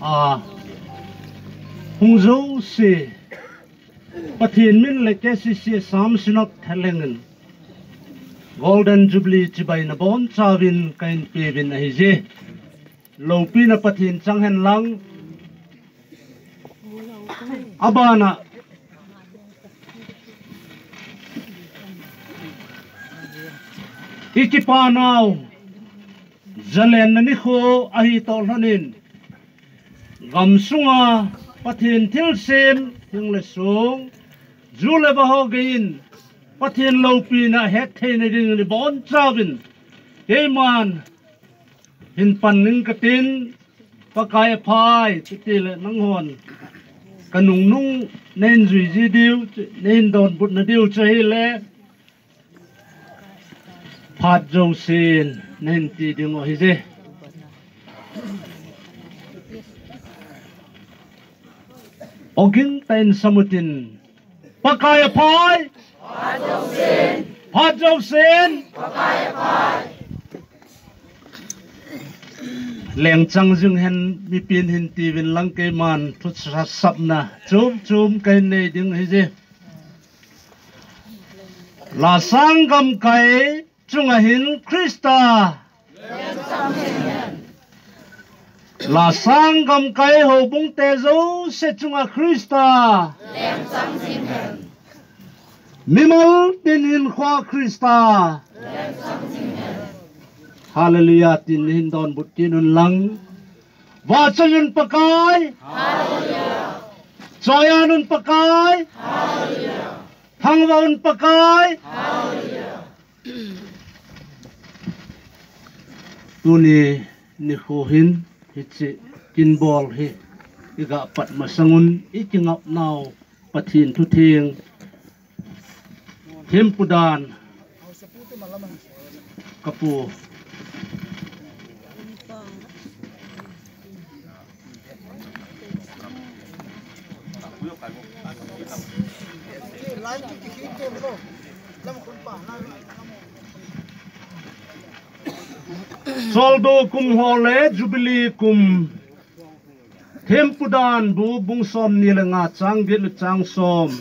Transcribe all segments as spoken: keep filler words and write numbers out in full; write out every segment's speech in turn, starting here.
a hung jouse Pathen min le K C C Assam Synod thalheng in Golden Jubilee chibai nabonchauvin kahin peuvin ahije. Loupina Pathen chang hen lang. Abana ikipanau zalenna nikho ahitoh lhonin gamsunga Pathen thilsem hing le song, ju le va ho geiyin Pathen loupina hetthei nading nabonchauvin keiman hin pan ning katin, Pakai aphai, chuti le nanghon kanungnung nahin juiji diu, nahin donbutna diu chu ahile phat jousen nahin ti ding u ahije. Ogin tah in samutin, Pakai aphai. Phat jousen. Lengchang jing hen mipin hin tiuvin lang keiman thusapna chom chom kahin nei ding ahije. Lasang gamkai chunga hin Christa. Lasang gamkai houbung te jouse chunga Christa. Mimal tin hinkhoa Christa. Hallelujah tin nahin donbut kit un lang. Vahchoiyun Pakai. Choiyanun Pakai. Thangvahun Pakai. Tuni nikho hin hiche kin bol hi iga pat masangun ikingapnau Pathen thutheng thempu dan kapu Choldo kum ho le Jubilee kum thempu dan bu bung somni le nga chang get le chang som.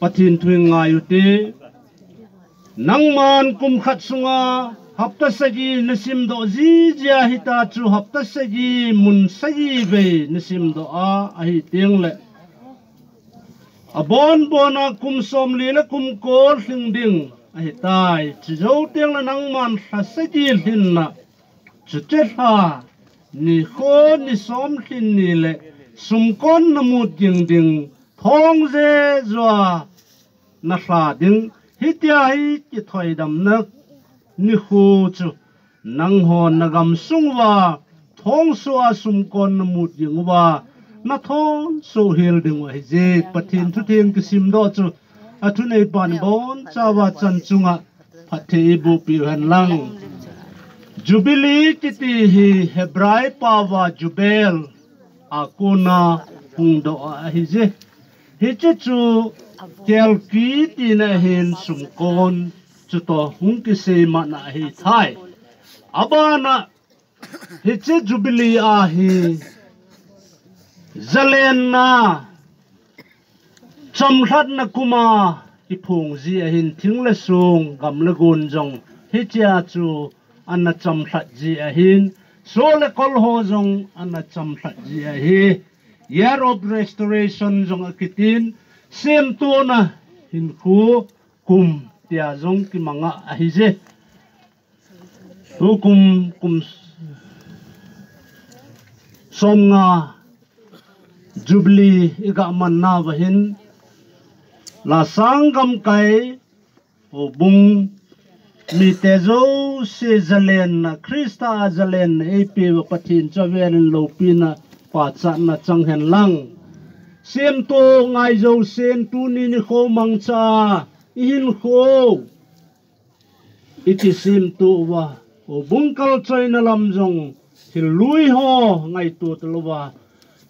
Pathen thu ngai ute. Nangman kum khat sunga hapta sagi nasimdoh jiji ahita chu hapta sagi mun sagi vei nasimdoh a ahi teng le abonbona kum somli le kum ko lhing ding ahitai. Chujou teng le nangman lha sagi lhinna chuche lha nikho ni som lhin ni le sumkon namut ging ding thong jejua nalha ding hitia hi kithoidamna nikho chu nanghon nagamsung uva thongsoh a sumkon namut ging uva nathonsoh hel ding u ahije. Pathen thutheng kisimdoh chu athuneipan bonchauva chan chunga phatthei iboh piu hen lang. Jubilee kiti hi Hebrai paova jubel a kona hungdoh a ahije. Hiche chu kelki tina hin sumkon chutoh hung kisei man ahitai. Abana hiche Jubilee a hi zalenna chamlhatna kuma kiphong ji ahin thing le song gam le gon jong hichea chu ana chamlhat ji ahin soh le kol ho jong ana chamlhat ji ahi. Year of Restoration jong akitin semtona hinkho kum tia jong kimanga ahije. Tukum kum somnga Jubilee iga manna uva hin Lasang gamkai houbung mite jouse zalenna Christa a zalenna eipeuva Pathen chu avelin loupina pachatna chang hen lang. Semto ngai jousen tuni nikho mangcha ihinkho ikisemto uva houbung kalchoina lam jong thil lui ho ngaito talouva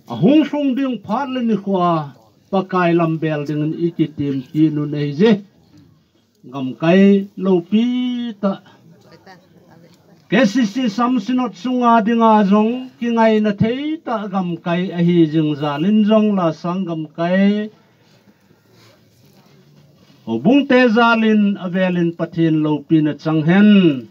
ahung lhung ding phat le nikhoa Pakai lam bel dingin ikitem kit un ahije. Gamkai loupi tah K C C Assam Synod sunga dinga jong kingaina theitah gamkai ahi jing jal in jong Lasang gamkai houbung te jal in avel in Pathen loupina chang hen.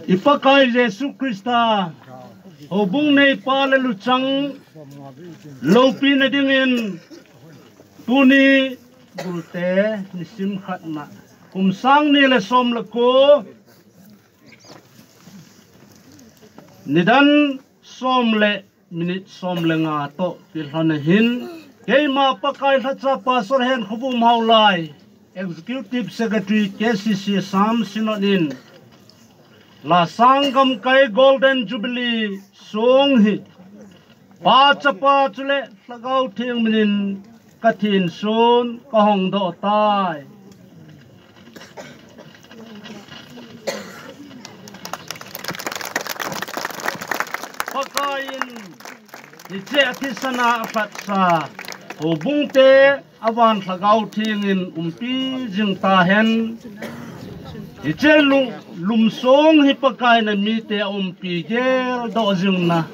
I Pakai Jesu Christa houbung neipa le luchang loupina dingin tuni gulte nisim khatna kum sang ni le som le ko nidan som le minute som le nga toh kilhon ahin, keima Pakai lhacha Pastor Henkhovum Haolai, Executive Secretary K C C Assam Synod in, Lasang gamkai Golden Jubilee song hi Pa, Chapa chule Lhagao Theng minin ka thinsun ka hongdoh tai. Pakai in hiche athisana aphatsa houbung te avan Lhagao Theng in umpi jing tahen. Hiche lum, lumsong hi Pakai in amite aumpi geldoh jingna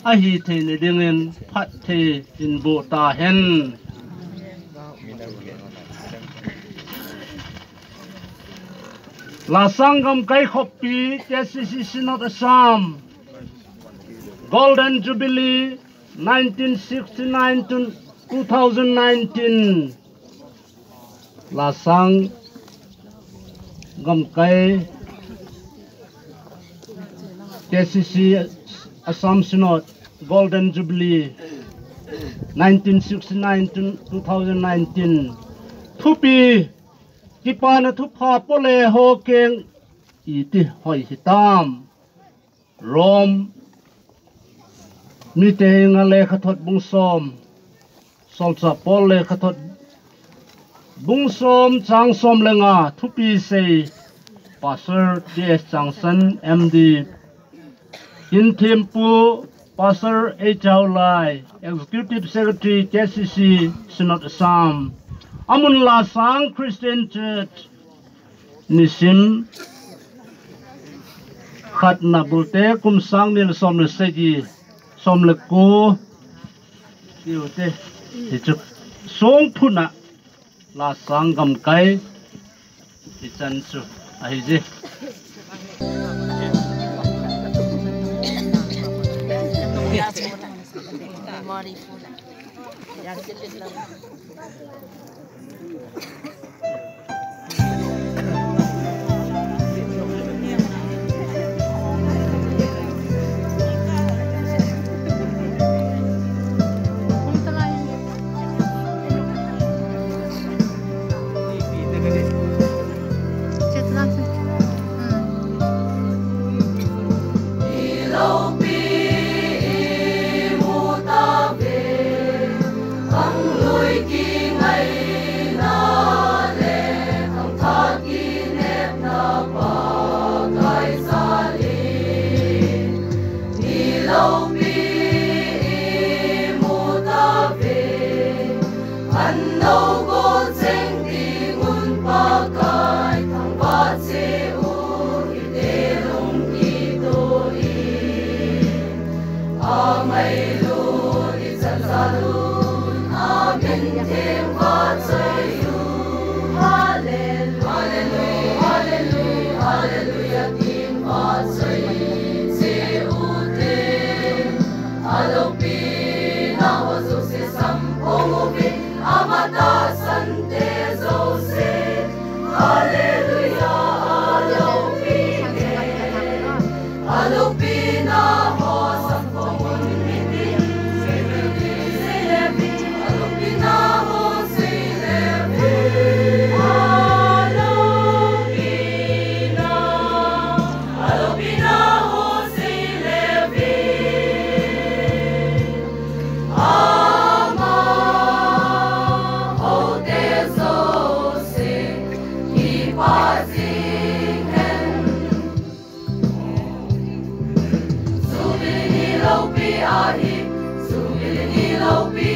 ahi theina dingin phatthei in boh tahen. Lasang gamkai khoppi K C C Synod Assam Golden Jubilee nineteen sixty-nine to two thousand nineteen. Lasang gamkai K C C Assam Synod Golden Jubilee nineteen sixty-nine to two thousand nineteen. Thupi, kipana thupha pole ho keng iti hoi hitam. Rome mite henga lekhathot bung som, Solchah Paul lekhathot bung som chang som le nga, thupi sei Pastor T S Changsan M D, hinthempu Pastor H Haolai, Executive Secretary K C C Synod Assam, amun Lasang Christian Church, nisim khatna gulte kum sang ni le som le sagi, som le ko, tiu te, hichu song phuna Lasang gamkai ichan chu ahi je. ahi, sumil ni loupi